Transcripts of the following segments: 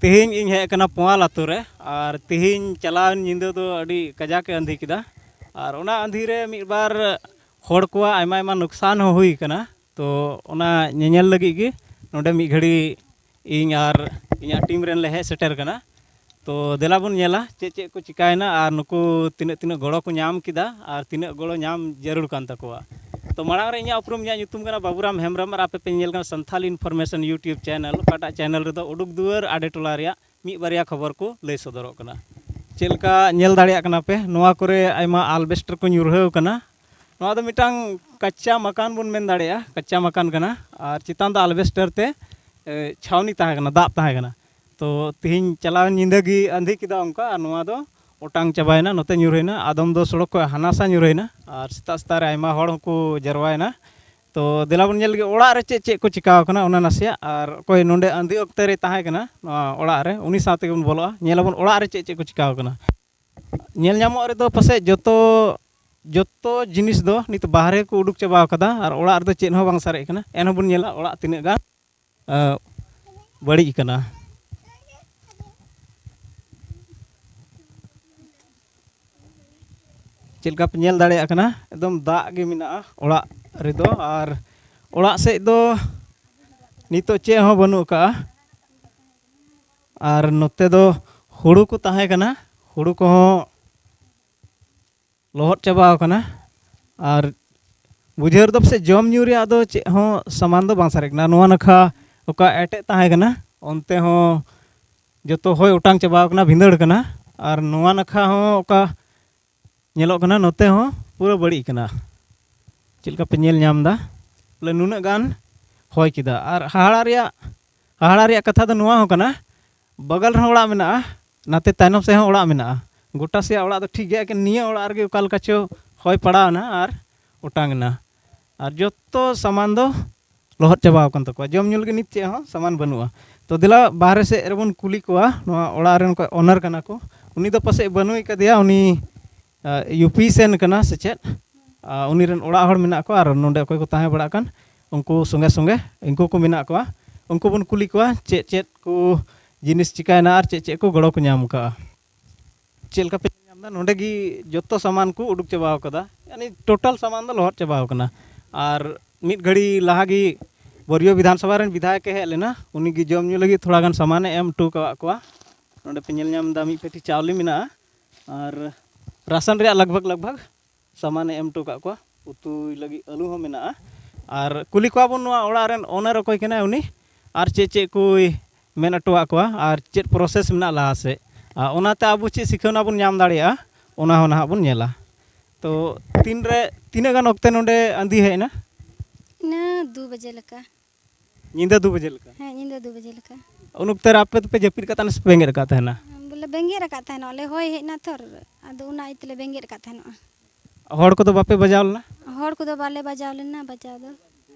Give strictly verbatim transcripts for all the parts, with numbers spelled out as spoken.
ᱛᱮᱦᱮᱧ ᱤᱧ ᱦᱮᱡ ᱟᱠᱟᱱᱟ ᱯᱳᱣᱟᱞ ᱟᱛᱳ ᱨᱮ, ᱟᱨ ᱛᱮᱦᱮᱧ ᱪᱟᱞᱟᱣᱮᱱ ᱧᱤᱫᱟᱹ ᱫᱚ ᱟᱹᱰᱤ ᱠᱟᱡᱟᱠ ᱮ ᱟᱸᱫᱷᱤ ᱠᱮᱫᱟ, ᱟᱨ ᱚᱱᱟ ᱟᱸᱫᱷᱤ ᱨᱮ ᱢᱤᱫ ᱵᱟᱨ ᱦᱚᱲ ᱠᱚᱣᱟᱜ ᱟᱭᱢᱟ ᱟᱭᱢᱟ ᱱᱩᱠᱥᱟᱱ ᱦᱚᱸ ᱦᱩᱭ ᱟᱠᱟᱱᱟ᱾ ᱛᱚ ᱚᱱᱟ ᱧᱮᱧᱮᱞ ᱞᱟᱹᱜᱤᱫ ᱜᱮ ᱱᱚᱰᱮ ᱢᱤᱫ ᱜᱷᱟᱹᱲᱤ ᱤᱧ ᱟᱨ ᱤᱧᱟᱹᱜ ᱴᱤᱢ ᱨᱮᱱ ᱞᱮ ᱦᱮᱡ ᱥᱮᱴᱮᱨ ᱟᱠᱟᱱᱟ᱾ ᱛᱚ ᱫᱮᱞᱟ ᱵᱚᱱ ᱧᱮᱞᱟ ᱪᱮᱫ ᱪᱮᱫ ᱠᱚ ᱪᱤᱠᱟᱭᱮᱱᱟ ᱟᱨ ᱱᱩᱠᱩ ᱛᱤᱱᱟᱹᱜ ᱛᱤᱱᱟᱹᱜ ᱜᱚᱲᱚ ᱠᱚ ᱧᱟᱢ ᱠᱮᱫᱟ ᱟᱨ ᱛᱤᱱᱟᱹᱜ ᱜᱚᱲᱚ ᱧᱟᱢ ᱡᱟᱹᱨᱩᱲ ᱠᱟᱱ ᱛᱟᱠᱚᱣᱟ᱾ ᱛᱚ ᱢᱟᱲᱟᱝ ᱨᱮ ᱤᱧᱟᱹᱜ ᱩᱯᱨᱩᱢ, ᱤᱧᱟᱹᱜ ᱧᱩᱛᱩᱢ ᱠᱟᱱᱟ ᱵᱟᱵᱩᱨᱟᱢ ᱦᱮᱢᱵᱨᱚᱢ, ᱟᱨ ᱟᱯᱮ ᱯᱮ ᱧᱮᱞ ᱠᱟᱱᱟ ᱥᱟᱱᱛᱷᱟᱞ ᱤᱱᱯᱷᱚᱨᱢᱮᱥᱚᱱ YouTube ᱪᱮᱱᱮᱞ, ᱚᱠᱟᱴᱟᱜ ᱪᱮᱱᱮᱞ ᱨᱮᱫᱚ ᱩᱰᱩᱠ ᱫᱩᱣᱟᱹᱨ ᱟᱰᱮ ᱴᱚᱞᱟ ᱨᱮᱭᱟᱜ ᱢᱤᱫ ᱵᱟᱨᱭᱟ ᱠᱷᱚᱵᱚᱨ ᱠᱚ ᱞᱟᱹᱭ ᱥᱚᱫᱚᱨᱚᱜ ᱠᱟᱱᱟ᱾ ᱪᱮᱫ ᱞᱮᱠᱟ ᱧᱮᱞ ᱫᱟᱲᱮᱭᱟᱜ ᱠᱟᱱᱟ ᱯᱮ, ᱱᱚᱣᱟ ᱠᱚᱨᱮ ᱟᱭᱢᱟ ᱟᱞᱵᱮᱥᱴᱟᱨ ᱠᱚ ᱧᱩᱨᱦᱟᱹᱣ ᱠᱟᱱᱟ᱾ ᱱᱚᱣᱟ ᱫᱚ ᱢᱤᱫᱴᱟᱝ ᱠᱟᱪᱪᱟ ᱢᱟᱠᱟᱱ ᱵᱚᱱ ᱢᱮᱱ ᱫᱟᱲᱮᱭᱟᱜᱼᱟ, ᱠᱟᱪᱪᱟ ᱢᱟᱠᱟᱱ ᱠᱟᱱᱟ᱾ ᱟᱨ ᱪᱮᱛᱟᱱ ᱫᱚ ᱟᱞᱵᱮᱥᱴᱟᱨ ᱛᱮ, ᱮ, ᱪᱷᱟᱣᱱᱤ ᱛᱟᱦᱮᱸ ᱠᱟᱱᱟ, ᱫᱟᱵ ᱛᱟᱦᱮᱸ ᱠᱟᱱᱟ᱾ ᱛᱚ ᱛᱤᱦᱤᱧ ᱪᱟᱞᱟᱣᱮᱱ ᱧᱤᱫᱟᱹ ᱜᱮ ᱟᱸᱫᱷᱤ ᱠᱮᱫᱟ ᱚᱱᱠᱟ, ᱟᱨ ᱱᱚᱣᱟ ᱫᱚ ᱚᱴᱟᱝ ᱪᱟᱵᱟᱭᱮᱱᱟ, ᱱᱚᱛᱮ ᱧᱩᱨᱦᱟᱹᱭᱮᱱᱟ, ᱟᱫᱚᱢ ᱫᱚ ᱥᱚᱲᱚᱠ ᱠᱷᱚᱱ ᱦᱟᱱᱟ ᱥᱟ ᱧᱩᱨᱦᱟᱹᱭᱮᱱᱟ᱾ ᱟᱨ ᱥᱮᱛᱟᱜ ᱥᱮᱛᱟᱜ ᱨᱮ ᱟᱭᱢᱟ ᱦᱚᱲ ᱦᱚᱸᱠᱚ ᱡᱟᱨᱣᱟᱭᱮᱱᱟ᱾ ᱛᱚ ᱫᱮᱞᱟ ᱵᱚᱱ ᱧᱮᱞ ᱞᱮᱜᱮ ᱚᱲᱟᱜ ᱨᱮ ᱪᱮᱫ ᱪᱮᱫ ᱠᱚ ᱪᱤᱠᱟᱣ ᱠᱟᱱᱟ ᱚᱱᱟ ᱱᱟᱥᱮᱭᱟᱜ, ᱟᱨ ᱚᱠᱚᱭ ᱱᱚᱰᱮ ᱟᱸᱫᱷᱤ ᱚᱠᱛᱮ ᱨᱮ ᱛᱟᱦᱮᱸ ᱠᱟᱱᱟ ᱱᱚᱣᱟ ᱚᱲᱟᱜ ᱨᱮ, ᱩᱱᱤ ᱥᱟᱶ ᱛᱮᱜᱮ ᱵᱚᱱ ᱵᱚᱞᱚᱜᱼᱟ᱾ ᱧᱮᱞ ᱟᱵᱚᱱ ᱚᱲᱟᱜ ᱨᱮ ᱪᱮᱫ ᱪᱮᱫ ᱠᱚ ᱪᱤᱠᱟᱣ ᱠᱟᱱᱟ᱾ ᱧᱮᱞ ᱧᱟᱢᱚᱜ ᱨᱮᱫᱚ ᱯᱟᱥᱮᱡ ᱡᱚᱛᱚ, ᱡᱚᱛᱚ ᱡᱤᱱᱤᱥ ᱫᱚ ᱱᱤᱛ ᱵᱟᱦᱨᱮ ᱠᱚ ᱩᱰᱩᱠ ᱪᱟᱵᱟᱣ ᱠᱟᱫᱟ, ᱟᱨ ᱚᱲᱟᱜ ᱨᱮᱫᱚ ᱪᱮᱫ ᱦᱚᱸ ᱵᱟᱝ ᱥᱟᱨᱮᱡ ᱠᱟᱱᱟ᱾ ᱮᱱᱦᱚᱸ ᱵᱚᱱ ᱧᱮᱞᱟ ᱚᱲᱟᱜ ᱛᱤᱱᱟᱹᱜ ᱜᱟᱱ ᱟᱸ, ᱵᱟᱹᱲᱤᱡ ᱠᱟᱱᱟ᱾ ᱪᱮᱫ ᱞᱮᱠᱟ ᱯᱮ ᱧᱮᱞ ᱫᱟᱲᱮᱭᱟᱜ ᱠᱟᱱᱟ, ᱮᱠᱫᱚᱢ ᱫᱟᱜ ᱜᱮ ᱢᱮᱱᱟᱜᱼᱟ ᱚᱲᱟᱜ ᱨᱮᱫᱚ, ᱟᱨ ᱚᱲᱟᱜ ᱥᱮᱫ ᱫᱚ ᱱᱤᱛᱚᱜ ᱪᱮᱫ ᱦᱚᱸ ᱵᱟᱹᱱᱩᱜ ᱟᱠᱟᱫᱼᱟ᱾ ᱟᱨ ᱱᱚᱛᱮ ᱫᱚ ᱦᱩᱲᱩ ᱠᱚ ᱛᱟᱦᱮᱸ ᱠᱟᱱᱟ, ᱦᱩᱲᱩ ᱠᱚᱦᱚᱸ ᱞᱚᱦᱚᱫ ᱪᱟᱵᱟᱣ ᱠᱟᱱᱟ᱾ ᱟᱨ ᱵᱩᱡᱷᱟᱹᱣ ᱨᱮᱫᱚ ᱯᱟᱥᱮᱡ ᱡᱚᱢ ᱧᱩ ᱨᱮᱭᱟᱜ ᱫᱚ ᱪᱮᱫ ᱦᱚᱸ ᱥᱟᱢᱟᱱ ᱫᱚ ᱵᱟᱝ ᱥᱟᱨᱮᱡ ᱠᱟᱱᱟ᱾ ᱱᱚᱣᱟ ᱱᱟᱠᱷᱟ ᱚᱠᱟ ᱮᱴᱮᱫ ᱛᱟᱦᱮᱸ ᱠᱟᱱᱟ, ᱚᱱᱛᱮ ᱦᱚᱸ ᱡᱚᱛᱚ ᱦᱚᱭ ᱚᱴᱟᱝ ᱪᱟᱵᱟᱣ ᱠᱟᱱᱟ, ᱵᱷᱤᱸᱫᱟᱹᱲ ᱠᱟᱱᱟ᱾ ᱟᱨ ᱱᱚᱣᱟ ᱱᱟᱠᱷᱟ ᱦᱚᱸ ᱚᱠᱟ ᱧᱮᱞᱚᱜ ᱠᱟᱱᱟ, ᱱᱚᱛᱮ ᱦᱚᱸ ᱯᱩᱨᱟᱹ ᱵᱟᱹᱲᱤᱡ ᱠᱟᱱᱟ᱾ ᱪᱮᱫ ᱞᱮᱠᱟ ᱯᱮ ᱧᱮᱞ ᱧᱟᱢ ᱮᱫᱟ, ᱵᱚᱞᱮ ᱱᱩᱱᱟᱹᱜ ᱜᱟᱱ ᱦᱚᱭ ᱠᱮᱫᱟ᱾ ᱟᱨ ᱦᱟᱦᱟᱲᱟ ᱨᱮᱭᱟᱜ, ᱦᱟᱦᱟᱲᱟ ᱨᱮᱭᱟᱜ ᱠᱟᱛᱷᱟ ᱫᱚ ᱱᱚᱣᱟ ᱦᱚᱸ ᱠᱟᱱᱟ, ᱵᱟᱜᱟᱞ ᱨᱮᱦᱚᱸ ᱚᱲᱟᱜ ᱢᱮᱱᱟᱜᱼᱟ, ᱱᱟᱛᱮ ᱛᱟᱭᱱᱚᱢ ᱥᱮᱫ ᱦᱚᱸ ᱚᱲᱟᱜ ᱢᱮᱱᱟᱜᱼᱟ᱾ ᱜᱚᱴᱟ ᱥᱮᱭᱟᱜ ᱚᱲᱟᱜ ᱫᱚ ᱴᱷᱤᱠ ᱜᱮᱭᱟ, ᱮᱠᱮᱱ ᱱᱤᱭᱟᱹ ᱚᱲᱟᱜ ᱨᱮᱜᱮ ᱚᱠᱟ ᱞᱮᱠᱟ ᱪᱚ ᱦᱚᱭ ᱯᱟᱲᱟᱣ ᱮᱱᱟ ᱟᱨ ᱚᱴᱟᱝ ᱮᱱᱟ᱾ ᱟᱨ ᱡᱚᱛᱚ ᱥᱟᱢᱟᱱ ᱫᱚ ᱞᱚᱦᱚᱫ ᱪᱟᱵᱟᱣ ᱟᱠᱟᱱ ᱛᱟᱠᱚᱣᱟ᱾ ᱡᱚᱢ ᱧᱩ ᱞᱟᱹᱜᱤᱫ ᱱᱤᱛ ᱪᱮᱫ ᱦᱚᱸ ᱥᱟᱢᱟᱱ ᱵᱟᱹᱱᱩᱜᱼᱟ᱾ ᱛᱚ ᱫᱮᱞᱟ ᱵᱟᱦᱨᱮ ᱥᱮᱫ ᱨᱮᱵᱚᱱ ᱠᱩᱞᱤ ᱠᱚᱣᱟ, ᱱᱚᱣᱟ ᱚᱲᱟᱜ ᱨᱮᱱ ᱚᱠᱚᱭ owner ᱠᱟᱱᱟ ᱠᱚ, ᱩᱱᱤ ᱫᱚ ᱯᱟᱥᱮᱡ ᱵᱟᱹᱱᱩᱭ ᱠᱟᱫᱮᱭᱟ, ᱩᱱᱤ ᱟᱸ, ᱭᱩ ᱯᱤ ᱥᱮᱱ ᱠᱟᱱᱟ ᱥᱮ ᱪᱮᱫ? ᱟᱸ, ᱩᱱᱤ ᱨᱮᱱ ᱚᱲᱟᱜ ᱦᱚᱲ ᱢᱮᱱᱟᱜ ᱠᱚᱣᱟ ᱟᱨ ᱱᱚᱰᱮ ᱚᱠᱚᱭ ᱠᱚ ᱛᱟᱦᱮᱸ ᱵᱟᱲᱟᱜ ᱠᱟᱱ, ᱩᱱᱠᱩ ᱥᱚᱸᱜᱮ ᱥᱚᱸᱜᱮ ᱩᱱᱠᱩ ᱠᱚ ᱢᱮᱱᱟᱜ ᱠᱚᱣᱟ᱾ ᱩᱱᱠᱩ ᱵᱚᱱ ᱠᱩᱞᱤ ᱠᱚᱣᱟ ᱪᱮᱫ ᱪᱮᱫ ᱠᱚ ᱡᱤᱱᱤᱥ ᱪᱤᱠᱟᱭᱮᱱᱟ ᱟᱨ ᱪᱮᱫ ᱪᱮᱫ ᱠᱚ ᱜᱚᱲᱚ ᱠᱚ ᱧᱟᱢ ᱠᱟᱜᱼᱟ᱾ ᱪᱮᱫ ᱞᱮᱠᱟ ᱯᱮ ᱧᱮᱞ ᱧᱟᱢ ᱮᱫᱟ, ᱱᱚᱸᱰᱮ ᱜᱮ ᱡᱚᱛᱚ ᱥᱟᱢᱟᱱ ᱠᱚ ᱩᱰᱩᱠ ᱪᱟᱵᱟᱣ ᱠᱟᱫᱟ, ᱭᱟᱱᱤ ᱴᱳᱴᱟᱞ ᱥᱟᱢᱟᱱ ᱫᱚ ᱞᱚᱦᱚᱫ ᱪᱟᱵᱟᱣ ᱠᱟᱱᱟ᱾ ᱟᱨ ᱢᱤᱫ ᱜᱷᱟᱹᱲᱤ ᱞᱟᱦᱟ ᱜᱮ ᱵᱚᱨᱤᱭᱚ ᱵᱤᱫᱷᱟᱱ ᱥᱚᱵᱷᱟ ᱨᱮᱱ ᱵᱤᱫᱷᱟᱭᱚᱠ ᱮ ᱦᱮᱡ ᱞᱮᱱᱟ, ᱩᱱᱤ ᱜᱮ ᱡᱚᱢ ᱧᱩ ᱞᱟᱹᱜᱤᱫ ᱛᱷᱚᱲᱟ ᱜᱟᱱ ᱥᱟᱢᱟᱱ ᱮ ᱮᱢ ᱦᱚᱴᱚ ᱠᱟᱣᱟᱫ ᱠᱚᱣᱟ᱾ ᱱᱚᱸᱰᱮ ᱯᱮ ᱧᱮᱞ ᱧᱟᱢ ᱮᱫᱟ ᱢᱤᱫ ᱯᱮᱴᱤ ᱪᱟᱣᱞᱮ ᱢᱮᱱᱟᱜᱼᱟ ᱟᱨ ᱨᱟᱥᱚᱱ ᱨᱮᱭᱟᱜ ᱞᱟᱜᱽ ᱵᱷᱟᱜᱽ ᱞᱟᱜᱽ ᱵᱷᱟᱜᱽ ᱥᱟᱢᱟᱱᱮ ᱮᱢ ᱦᱚᱴᱚ ᱠᱟᱜ ᱠᱚᱣᱟ᱾ ᱩᱛᱩᱭ ᱞᱟᱹᱜᱤᱫ ᱟᱹᱞᱩ ᱦᱚᱸ ᱢᱮᱱᱟᱜᱼᱟ᱾ ᱟᱨ ᱠᱩᱞᱤ ᱠᱚᱣᱟ ᱵᱚᱱ ᱱᱚᱣᱟ ᱚᱲᱟᱜ ᱨᱮᱱ owner ᱚᱠᱚᱭ ᱠᱟᱱᱟᱭ ᱩᱱᱤ, ᱟᱨ ᱪᱮᱫ ᱪᱮᱫ ᱠᱚᱭ ᱢᱮᱱ ᱦᱚᱴᱚᱣᱟᱜ ᱠᱚᱣᱟ ᱟᱨ ᱪᱮᱫ process ᱢᱮᱱᱟᱜᱼᱟ ᱞᱟᱦᱟ ᱥᱮᱫ, ᱟᱨ ᱚᱱᱟᱛᱮ ᱟᱵᱚ ᱪᱮᱫ ᱥᱤᱠᱷᱟᱹᱣᱱᱟ ᱵᱚᱱ ᱧᱟᱢ ᱫᱟᱲᱮᱭᱟᱜᱼᱟ, ᱚᱱᱟ ᱦᱚᱸ ᱱᱟᱦᱟᱜ ᱵᱚᱱ ᱧᱮᱞᱟ᱾ ᱛᱚ ᱛᱤᱱᱨᱮ, ᱛᱤᱱᱟᱹᱜ ᱜᱟᱱ ᱚᱠᱛᱮ ᱱᱚᱰᱮ ᱟᱸᱫᱷᱤ ᱦᱮᱡ ᱮᱱᱟ? ᱤᱱᱟᱹ ᱫᱩ ᱵᱟᱡᱮ ᱞᱮᱠᱟ᱾ ᱧᱤᱫᱟᱹ ᱫᱩ ᱵᱟᱡᱮ ᱞᱮᱠᱟ? ᱦᱮᱸ, ᱧᱤᱫᱟᱹ ᱫᱩ ᱵᱟᱡᱮ ᱞᱮᱠᱟ᱾ ᱩᱱ ᱚᱠᱛᱮ ᱨᱮ ᱟᱯᱮ ᱫᱚᱯᱮ ᱡᱟᱹᱯᱤᱫ ᱟᱠᱟᱫ ᱛᱟᱦᱮᱱᱟ ᱥᱮ ᱯᱮ ᱵᱮᱸᱜᱮᱫ ᱟᱠᱟᱫ ᱛᱟᱦᱮᱱᱟ? ᱵᱚᱞᱮ ᱵᱮᱸᱜᱮᱫ ᱟᱠᱟᱫ ᱛᱟᱦᱮᱱᱚᱜ ᱞᱮ, ᱦᱚᱭ ᱦᱮᱡ ᱮᱱᱟ ᱛᱷᱚᱨ, ᱟᱫᱚ ᱚᱱᱟ ᱤᱭᱟᱹ ᱛᱮᱞᱮ ᱵᱮᱸᱜᱮᱫ ᱟᱠᱟᱫ ᱛᱟᱦᱮᱱᱚᱜᱼᱟ᱾ ᱦᱚᱲ ᱠᱚᱫᱚ ᱵᱟᱯᱮ ᱵᱟᱡᱟᱣ ᱞᱮᱱᱟ? ᱦᱚᱲ ᱠᱚᱫᱚ ᱵᱟᱞᱮ ᱵᱟᱡᱟᱣ ᱞᱮᱱᱟ, ᱵᱟᱡᱟᱣ ᱫᱚ᱾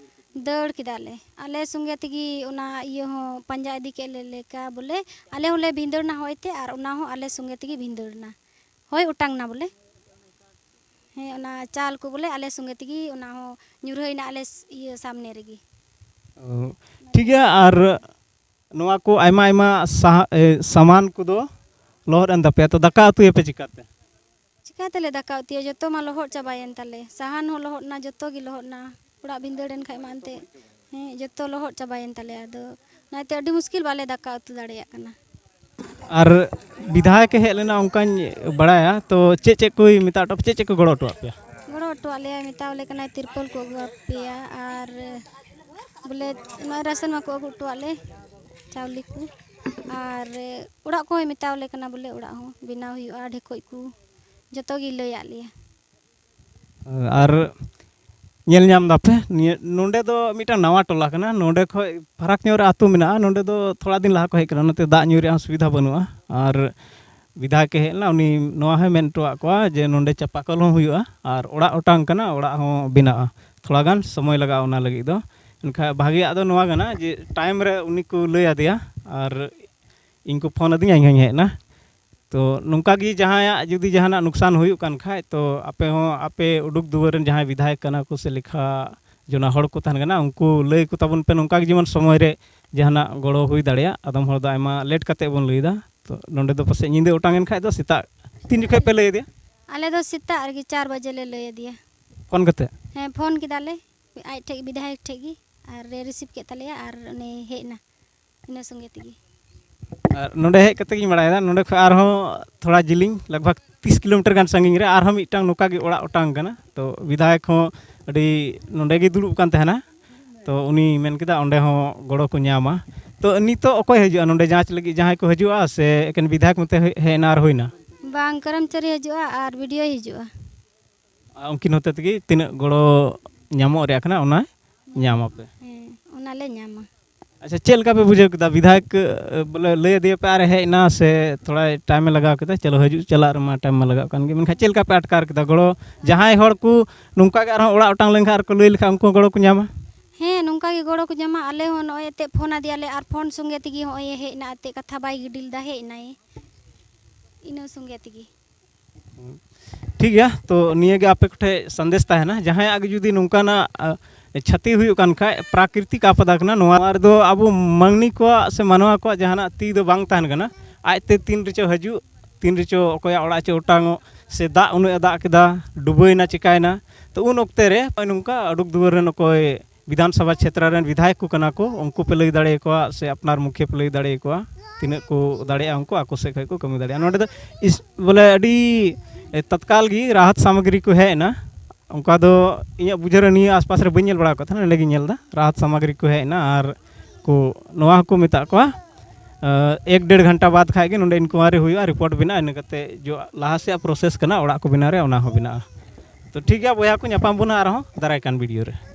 ᱫᱟᱹᱲ ᱠᱮᱫᱟᱞᱮ᱾ ᱟᱞᱮ ᱥᱚᱸᱜᱮ ᱛᱮᱜᱮ ᱚᱱᱟ ᱤᱭᱟᱹ ᱦᱚᱸ ᱯᱟᱸᱡᱟ ᱤᱫᱤ ᱠᱮᱫ ᱞᱮ ᱞᱮᱠᱟ ᱵᱚᱞᱮ, ᱟᱞᱮ ᱦᱚᱸᱞᱮ ᱵᱷᱤᱸᱫᱟᱹᱲ ᱮᱱᱟ ᱦᱚᱭ ᱛᱮ, ᱟᱨ ᱚᱱᱟ ᱦᱚᱸ ᱟᱞᱮ ᱥᱚᱸᱜᱮ ᱛᱮᱜᱮ ᱵᱷᱤᱸᱫᱟᱹᱲ ᱮᱱᱟ, ᱦᱚᱭ ᱚᱴᱟᱝ ᱮᱱᱟ ᱵᱚᱞᱮ᱾ ᱦᱮᱸ, ᱚᱱᱟ ᱪᱟᱞ ᱠᱚ ᱵᱚᱞᱮ ᱟᱞᱮ ᱥᱚᱸᱜᱮ ᱛᱮᱜᱮ ᱚᱱᱟ ᱦᱚᱸ ᱧᱩᱨᱦᱟᱹᱭᱮᱱᱟ ᱟᱞᱮ ᱥ-, ᱤᱭᱟᱹ ᱥᱟᱢᱱᱮ ᱨᱮᱜᱮ᱾ ᱚ, ᱴᱷᱤᱠ ᱜᱮᱭᱟ᱾ ᱟᱨ ᱱᱚᱣᱟ ᱠᱚ ᱟᱭᱢᱟ ᱟᱭᱢᱟ ᱥᱟᱦᱟ-, ᱮ, ᱥᱟᱢᱟᱱ ᱠᱚᱫᱚ ᱞᱚᱦᱚᱫ ᱮᱱ ᱛᱟᱯᱮᱭᱟ, ᱛᱚ ᱫᱟᱠᱟ ᱩᱛᱩᱭᱟᱯᱮ ᱪᱤᱠᱟᱛᱮ? ᱪᱤᱠᱟ ᱛᱮᱞᱮ ᱫᱟᱠᱟ ᱩᱛᱩᱭᱟ? ᱡᱚᱛᱚ ᱢᱟ ᱞᱚᱦᱚᱫ ᱪᱟᱵᱟᱭᱮᱱ ᱛᱟᱞᱮ, ᱥᱟᱦᱟᱱ ᱦᱚᱸ ᱞᱚᱦᱚᱫ ᱮᱱᱟ, ᱡᱚᱛᱚ ᱜᱮ ᱞᱚᱦᱚᱫ ᱮᱱᱟ᱾ ᱚᱲᱟᱜ ᱵᱷᱤᱸᱫᱟᱹᱲ ᱮᱱ ᱠᱷᱟᱡ ᱢᱟ ᱮᱱᱛᱮᱫ, ᱦᱮᱸ, ᱡᱚᱛᱚ ᱞᱚᱦᱚᱫ ᱪᱟᱵᱟᱭᱮᱱ ᱛᱟᱞᱮ᱾ ᱟᱫᱚ ᱚᱱᱟᱛᱮ ᱟᱹᱰᱤ ᱢᱩᱥᱠᱤᱞ ᱵᱟᱞᱮ ᱫᱟᱠᱟ ᱩᱛᱩ ᱫᱟᱲᱮᱭᱟᱜ ᱠᱟᱱᱟ᱾ ᱟᱨ ᱵᱤᱫᱷᱟᱭᱚᱠ ᱮ ᱦᱮᱡ ᱞᱮᱱᱟ ᱚᱱᱠᱟᱧ ᱵᱟᱲᱟᱭᱟ, ᱛᱚ ᱪᱮᱫ ᱪᱮᱫ ᱠᱚᱭ ᱢᱮᱛᱟ ᱦᱚᱴᱚ, ᱪᱮᱫ ᱪᱮᱫ ᱠᱚ ᱜᱚᱲᱚ ᱦᱚᱴᱚᱣᱟᱫ ᱯᱮᱭᱟ? ᱜᱚᱲᱚ ᱦᱚᱴᱚᱣᱟᱫ ᱞᱮᱭᱟ, ᱢᱮᱛᱟᱣ ᱞᱮ ᱠᱟᱱᱟᱭ ᱛᱤᱨᱯᱚᱞ ᱠᱚ ᱟᱹᱜᱩᱣᱟᱯᱮᱭᱟ, ᱟᱨ ᱵᱚᱞᱮ ᱱᱚᱜᱼᱚᱭ ᱨᱟᱥᱚᱱ ᱢᱟᱠᱚ ᱟᱹᱜᱩ ᱦᱚᱴᱚᱣᱟᱫ ᱞᱮ, ᱪᱟᱣᱞᱮ ᱠᱚ, ᱟᱨ ᱚᱲᱟᱜ ᱠᱚᱦᱚᱸᱭ ᱢᱮᱛᱟᱣ ᱞᱮ ᱠᱟᱱᱟ ᱵᱚᱞᱮ ᱚᱲᱟᱜ ᱦᱚᱸ ᱵᱮᱱᱟᱣ ᱦᱩᱭᱩᱜᱼᱟ, ᱰᱷᱮᱠᱚᱡ ᱠᱚ, ᱡᱚᱛᱚ ᱜᱮᱭ ᱞᱟᱹᱭᱟᱫ ᱞᱮᱭᱟ᱾ ᱟᱨ ᱧᱮᱞ ᱧᱟᱢ ᱫᱟᱯᱮ, ᱱᱤᱭᱟᱹ, ᱱᱚᱸᱰᱮ ᱫᱚ ᱢᱤᱫᱴᱟᱝ ᱱᱟᱣᱟ ᱴᱚᱞᱟ ᱠᱟᱱᱟ, ᱱᱚᱸᱰᱮ ᱠᱷᱚᱡ ᱯᱷᱟᱨᱟᱠ ᱧᱚᱜ ᱨᱮ ᱟᱹᱛᱩ ᱢᱮᱱᱟᱜᱼᱟ, ᱱᱚᱸᱰᱮ ᱫᱚ ᱛᱷᱚᱲᱟ ᱫᱤᱱ ᱞᱟᱦᱟ ᱠᱚ ᱦᱮᱡ ᱠᱟᱱᱟ, ᱚᱱᱟᱛᱮ ᱫᱟᱜ ᱧᱩ ᱨᱮᱭᱟᱜ ᱦᱚᱸ ᱥᱩᱵᱤᱫᱷᱟ ᱵᱟᱹᱱᱩᱜᱼᱟ᱾ ᱟᱨ ᱵᱤᱫᱷᱟᱭᱚᱠ ᱮ ᱦᱮᱡ ᱞᱮᱱᱟ, ᱩᱱᱤ ᱱᱚᱣᱟ ᱦᱚᱸᱭ ᱢᱮᱱ ᱦᱚᱴᱚᱣᱟᱜ ᱠᱚᱣᱟ ᱡᱮ ᱱᱚᱸᱰᱮ ᱪᱟᱯᱟᱠᱚᱞ ᱦᱚᱸ ᱦᱩᱭᱩᱜᱼᱟ ᱟᱨ ᱚᱲᱟᱜ ᱚᱴᱟᱝ ᱠᱟᱱᱟ, ᱚᱲᱟᱜ ᱦᱚᱸ ᱵᱮᱱᱟᱜᱼᱟ, ᱛᱷᱚᱲᱟ ᱜᱟᱱ ᱥᱚᱢᱚᱭ ᱞᱟᱜᱟᱜᱼᱟ ᱚᱱᱟ ᱞᱟᱹᱜᱤᱫ ᱫᱚ᱾ ᱮᱱᱠᱷᱟᱱ ᱵᱷᱟᱜᱮᱭᱟᱜ ᱫᱚ ᱱᱚᱣᱟ ᱠᱟᱱᱟ ᱡᱮ time ᱨᱮ ᱩᱱᱤ ᱠᱚ ᱞᱟᱹᱭ ᱟᱫᱮᱭᱟ ᱟᱨ ᱤᱧ ᱠᱚ ᱯᱷᱳᱱ ᱟᱹᱫᱤᱧᱟ, ᱤᱧ ᱦᱚᱸᱧ ᱦᱮᱡ ᱮᱱᱟ᱾ ᱛᱚ ᱱᱚᱝᱠᱟ ᱜᱮ ᱡᱟᱦᱟᱸᱭᱟᱜ ᱡᱩᱫᱤ ᱡᱟᱦᱟᱱᱟᱜ ᱱᱩᱠᱥᱟᱱ ᱦᱩᱭᱩᱜ ᱠᱟᱱ ᱠᱷᱟᱡ, ᱛᱚ ᱟᱯᱮ ᱦᱚᱸ ᱟᱯᱮ ᱩᱰᱩᱠ ᱫᱩᱣᱟᱹᱨ ᱨᱮᱱ ᱡᱟᱦᱟᱸᱭ ᱵᱤᱫᱷᱟᱭᱚᱠ ᱠᱟᱱᱟ ᱠᱚ ᱥᱮ ᱞᱮᱠᱷᱟ ᱡᱚᱱᱟ ᱦᱚᱲ ᱠᱚ ᱛᱟᱦᱮᱱ ᱠᱟᱱᱟ, ᱩᱱᱠᱩ ᱞᱟᱹᱭ ᱠᱚ ᱛᱟᱵᱚᱱ ᱯᱮ ᱱᱚᱝᱠᱟ ᱜᱮ, ᱡᱮᱢᱚᱱ ᱥᱚᱢᱚᱭ ᱨᱮ ᱡᱟᱦᱟᱱᱟᱜ ᱜᱚᱲᱚ ᱦᱩᱭ ᱫᱟᱲᱮᱭᱟᱜ᱾ ᱟᱫᱚᱢ ᱦᱚᱲ ᱫᱚ ᱟᱭᱢᱟ ᱞᱮᱴ ᱠᱟᱛᱮ ᱵᱚᱱ ᱞᱟᱹᱭᱫᱟ᱾ ᱛᱚ ᱱᱚᱸᱰᱮ ᱫᱚ ᱯᱟᱥᱮᱡ ᱧᱤᱫᱟᱹ ᱚᱴᱟᱝ ᱮᱱ ᱠᱷᱟᱡ ᱫᱚ ᱥᱮᱛᱟᱜ ᱛᱤᱱ ᱡᱚᱠᱷᱚᱡ ᱯᱮ ᱞᱟᱹᱭ ᱟᱫᱮᱭᱟ? ᱟᱞᱮ ᱫᱚ ᱥᱮᱛᱟᱜ ᱨᱮᱜᱮ ᱪᱟᱨ ᱵᱟᱡᱮ ᱞᱮ ᱞᱟᱹᱭ ᱟᱫᱮᱭᱟ᱾ ᱯᱷᱳᱱ ᱠᱟᱛᱮ? ᱦᱮᱸ, ᱯᱷᱳᱱ ᱠᱮᱫᱟᱞᱮ ᱟᱡ ᱴᱷᱮᱡ, ᱵᱤᱫᱷᱟᱭᱚᱠ ᱴᱷᱮᱡ ᱜᱮ, ᱟᱨ ᱨᱮ ᱨᱤᱥᱤᱵᱷ ᱠᱮᱫ ᱛᱟᱞᱮᱭᱟ ᱟᱨ ᱩᱱᱤ ᱦᱮᱡ ᱮᱱᱟ ᱤᱱᱟᱹ ᱥᱚᱸᱜᱮ ᱛᱮᱜᱮ᱾ ᱟᱨ ᱱᱚᱸᱰᱮ ᱦᱮᱡ ᱠᱟᱛᱮ ᱜᱤᱧ ᱵᱟᱲᱟᱭᱮᱫᱟ, ᱱᱚᱸᱰᱮ ᱠᱷᱚᱡ ᱟᱨᱦᱚᱸ ᱛᱷᱚᱲᱟ ᱡᱤᱞᱤᱧ, ᱞᱟᱜᱽ ᱵᱷᱟᱜᱽ ᱛᱤᱥ ᱠᱤᱞᱳᱢᱤᱴᱟᱨ ᱜᱟᱱ ᱥᱟᱺᱜᱤᱧ ᱨᱮ ᱟᱨᱦᱚᱸ ᱢᱤᱫᱴᱟᱝ ᱱᱚᱝᱠᱟ ᱜᱮ ᱚᱲᱟᱜ ᱚᱴᱟᱝ ᱠᱟᱱᱟ᱾ ᱛᱚ ᱵᱤᱫᱷᱟᱭᱚᱠ ᱦᱚᱸ ᱟᱹᱰᱤ ᱱᱚᱸᱰᱮ ᱜᱮ ᱫᱩᱲᱩᱵ ᱠᱟᱱ ᱛᱟᱦᱮᱱᱟ᱾ ᱛᱚ ᱩᱱᱤ ᱢᱮᱱ ᱠᱮᱫᱟ ᱚᱸᱰᱮ ᱦᱚᱸ ᱜᱚᱲᱚ ᱠᱚ ᱧᱟᱢᱟ᱾ ᱛᱚ ᱱᱤᱛᱚᱜ ᱚᱠᱚᱭ ᱦᱤᱡᱩᱜᱼᱟ ᱱᱚᱸᱰᱮ ᱡᱟᱸᱪ ᱞᱟᱹᱜᱤᱫ? ᱡᱟᱦᱟᱸᱭ ᱠᱚ ᱦᱤᱡᱩᱜᱼᱟ ᱥᱮ ᱮᱠᱮᱱ ᱵᱤᱫᱷᱟᱭᱚᱠ ᱢᱚᱛᱚ ᱦᱮᱡ ᱮᱱᱟ ᱟᱨ ᱦᱩᱭᱱᱟ? ᱵᱟᱝ, ᱠᱚᱨᱢᱪᱟᱨᱤ ᱦᱤᱡᱩᱜᱼᱟ ᱟᱨ ᱵᱤ ᱰᱤ ᱳ ᱦᱤᱡᱩᱜᱼᱟ᱾ ᱟᱨ ᱩᱱᱠᱤᱱ ᱦᱚᱛᱮ ᱛᱮᱜᱮ ᱛᱤᱱᱟᱹᱜ ᱜᱚᱲᱚ ᱧᱟᱢᱚᱜ ᱨᱮᱭᱟᱜ ᱠᱟᱱᱟ ᱚᱱᱟ ᱧᱟᱢ ᱟᱯᱮ᱾ ᱦᱮᱸ, ᱚᱱᱟᱞᱮ ᱧᱟᱢᱟ᱾ ᱟᱪᱪᱷᱟ, ᱪᱮᱫ ᱞᱮᱠᱟ ᱯᱮ ᱵᱩᱡᱷᱟᱹᱣ ᱠᱮᱫᱟ? ᱵᱤᱫᱷᱟᱭᱚᱠ, ᱮ, ᱵᱚᱞᱮ ᱞᱟᱹᱭ ᱟᱫᱮᱭᱟ ᱯᱮ ᱟᱨ ᱦᱮᱡ ᱮᱱᱟ ᱥᱮ ᱛᱷᱚᱲᱟ ᱴᱟᱭᱤᱢ ᱮ ᱞᱟᱜᱟᱣ ᱠᱮᱫᱟ? ᱪᱚᱞᱚ, ᱦᱤᱡᱩᱜ ᱪᱟᱞᱟᱜ ᱨᱮᱢᱟ ᱴᱟᱭᱤᱢ ᱢᱟ ᱞᱟᱜᱟᱜ ᱠᱟᱱ ᱜᱮ, ᱢᱮᱱᱠᱷᱟᱱ ᱪᱮᱫ ᱞᱮᱠᱟ ᱯᱮ ᱟᱴᱠᱟᱨ ᱠᱮᱫᱟ ᱜᱚᱲᱚ? ᱡᱟᱦᱟᱸᱭ ᱦᱚᱲ ᱠᱚ ᱱᱚᱝᱠᱟ ᱜᱮ ᱟᱨᱦᱚᱸ ᱚᱲᱟᱜ ᱚᱴᱟᱝ ᱞᱮᱱᱠᱷᱟᱱ ᱟᱨ ᱠᱚ ᱞᱟᱹᱭ ᱞᱮᱠᱷᱟᱱ ᱩᱱᱠᱩ ᱦᱚᱸ ᱜᱚᱲᱚ ᱠᱚ ᱧᱟᱢᱟ? ᱦᱮᱸ, ᱱᱚᱝᱠᱟ ᱜᱮ ᱜᱚᱲᱚ ᱠᱚ ᱧᱟᱢᱟ᱾ ᱟᱞᱮ ᱦᱚᱸ ᱱᱚᱜᱼᱚᱭ ᱮᱱᱛᱮᱫ ᱯᱷᱳᱱ ᱟᱫᱮᱭᱟᱞᱮ ᱟᱨ ᱯᱷᱳᱱ ᱥᱚᱸᱜᱮ ᱛᱮᱜᱮ ᱦᱚᱸᱜᱼᱚᱭ ᱦᱮᱡ ᱮᱱᱟ, ᱮᱱᱛᱮᱫ ᱠᱟᱛᱷᱟ ᱵᱟᱭ ᱜᱤᱰᱤ ᱞᱮᱫᱟ, ᱦᱮᱡ ᱮᱱᱟᱭ ᱤᱱᱟᱹ ᱥᱚᱸᱜᱮ ᱛᱮᱜᱮ᱾ ᱴᱷᱤᱠ ᱜᱮᱭᱟ, ᱛᱚ ᱱᱤᱭᱟᱹ ᱜᱮ ᱟᱯᱮ ᱠᱚᱴᱷᱮᱱ ᱥᱟᱸᱫᱮᱥ ᱛᱟᱦᱮᱱᱟ, ᱡᱟᱦᱟᱸᱭᱟᱜ ᱜᱮ ᱡᱩᱫᱤ ᱱᱚᱝᱠᱟᱱᱟᱜ, ᱟ, ᱪᱷᱟᱹᱛᱤ ᱦᱩᱭᱩᱜ ᱠᱟᱱ ᱠᱷᱟᱡ, ᱯᱨᱟᱠᱨᱤᱛᱤᱠ ᱟᱯᱫᱟ ᱠᱟᱱᱟ᱾ ᱱᱚᱣᱟ ᱨᱮᱫᱚ ᱟᱵᱚ ᱢᱟᱹᱱᱢᱤ ᱠᱚᱣᱟᱜ ᱥᱮ ᱢᱟᱱᱣᱟ ᱠᱚᱣᱟᱜ ᱡᱟᱦᱟᱱᱟᱜ ᱛᱤ ᱫᱚ ᱵᱟᱝ ᱛᱟᱦᱮᱱ ᱠᱟᱱᱟ᱾ ᱟᱡᱛᱮ ᱛᱤᱱ ᱨᱮᱪᱚ ᱦᱤᱡᱩᱜ, ᱛᱤᱱ ᱨᱮᱪᱚ ᱚᱠᱚᱭᱟᱜ ᱚᱲᱟᱜ ᱪᱚ ᱚᱴᱟᱝᱚᱜ, ᱥᱮ ᱫᱟᱜ ᱩᱱᱟᱹᱜ ᱮ ᱫᱟᱜ ᱠᱮᱫᱟ, ᱰᱩᱵᱟᱹᱭᱱᱟ, ᱪᱤᱠᱟᱭᱱᱟ᱾ ᱛᱚ ᱩᱱ ᱚᱠᱛᱮ ᱨᱮ ᱱᱚᱜᱼᱚᱭ ᱱᱚᱝᱠᱟ ᱟᱰᱩᱠ ᱫᱩᱣᱟᱹᱨ ᱨᱮᱱ ᱚᱠᱚᱭ ᱵᱤᱫᱷᱟᱱ ᱥᱚᱵᱷᱟ ᱪᱷᱮᱛᱨᱚ ᱨᱮᱱ ᱵᱤᱫᱷᱟᱭᱚᱠ ᱠᱚ ᱠᱟᱱᱟ ᱠᱚ, ᱩᱱᱠᱩ ᱯᱮ ᱞᱟᱹᱭ ᱫᱟᱲᱮᱭᱟᱠᱚᱣᱟ ᱥᱮ ᱟᱯᱱᱟᱨ ᱢᱩᱠᱷᱤᱭᱟᱹ ᱯᱮ ᱞᱟᱹᱭ ᱫᱟᱲᱮᱭᱟᱠᱚᱣᱟ, ᱛᱤᱱᱟᱹᱜ ᱠᱚ ᱫᱟᱲᱮᱭᱟᱜᱼᱟ ᱩᱱᱠᱩ ᱟᱠᱚ ᱥᱮᱫ ᱠᱷᱚᱱ ᱠᱚ ᱠᱟᱹᱢᱤ ᱫᱟᱲᱮᱭᱟᱜᱼᱟ᱾ ᱱᱚᱸᱰᱮ ᱫᱚ ᱤᱥ-, ᱵᱚᱞᱮ ᱟᱹᱰᱤ, ᱮ, ᱛᱚᱛᱠᱟᱞ ᱜᱮ ᱨᱟᱦᱟᱛ ᱥᱟᱢᱚᱜᱨᱤ ᱠᱚ ᱦᱮᱡ ᱮᱱᱟ᱾ ᱚᱱᱠᱟ ᱫᱚ ᱤᱧᱟᱹᱜ ᱵᱩᱡᱷᱟᱹᱣ ᱨᱮ ᱱᱤᱭᱟᱹ ᱟᱥᱯᱟᱥ ᱨᱮ ᱵᱟᱹᱧ ᱧᱮᱞ ᱵᱟᱲᱟ ᱟᱠᱟᱫ ᱛᱟᱦᱮᱱᱟ, ᱱᱚᱸᱰᱮ ᱜᱤᱧ ᱧᱮᱞ ᱮᱫᱟ᱾ ᱨᱟᱦᱟᱛ ᱥᱟᱢᱚᱜᱨᱤ ᱠᱚ ᱦᱮᱡ ᱮᱱᱟ ᱟᱨ ᱠᱚ, ᱱᱚᱣᱟ ᱦᱚᱸᱠᱚ ᱢᱮᱛᱟᱜ ᱠᱚᱣᱟ, ᱮ, ᱮᱠ ᱰᱮᱲ ᱜᱷᱚᱱᱴᱟ ᱵᱟᱫᱽ ᱠᱷᱟᱡ ᱜᱮ ᱱᱚᱸᱰᱮ ᱤᱱᱠᱩᱣᱟᱨᱤ ᱦᱩᱭᱩᱜᱼᱟ, ᱨᱤᱯᱳᱨᱴ ᱵᱮᱱᱟᱜᱼᱟ, ᱤᱱᱟᱹ ᱠᱟᱛᱮ ᱡᱚ ᱞᱟᱦᱟ ᱥᱮᱫ ᱯᱨᱚᱥᱮᱥ ᱠᱟᱱᱟ ᱚᱲᱟᱜ ᱠᱚ ᱵᱮᱱᱟᱣ ᱨᱮ, ᱚᱱᱟ ᱦᱚᱸ ᱵᱮᱱᱟᱜᱼᱟ᱾ ᱛᱚ ᱴᱷᱤᱠ ᱜᱮᱭᱟ ᱵᱚᱭᱦᱟ ᱠᱚ, ᱧᱟᱯᱟᱢ ᱵᱚᱱᱟ ᱟᱨᱦᱚᱸ ᱫᱟᱨᱟᱭ ᱠᱟᱱ ᱵᱷᱤᱰᱤᱭᱳ ᱨᱮ᱾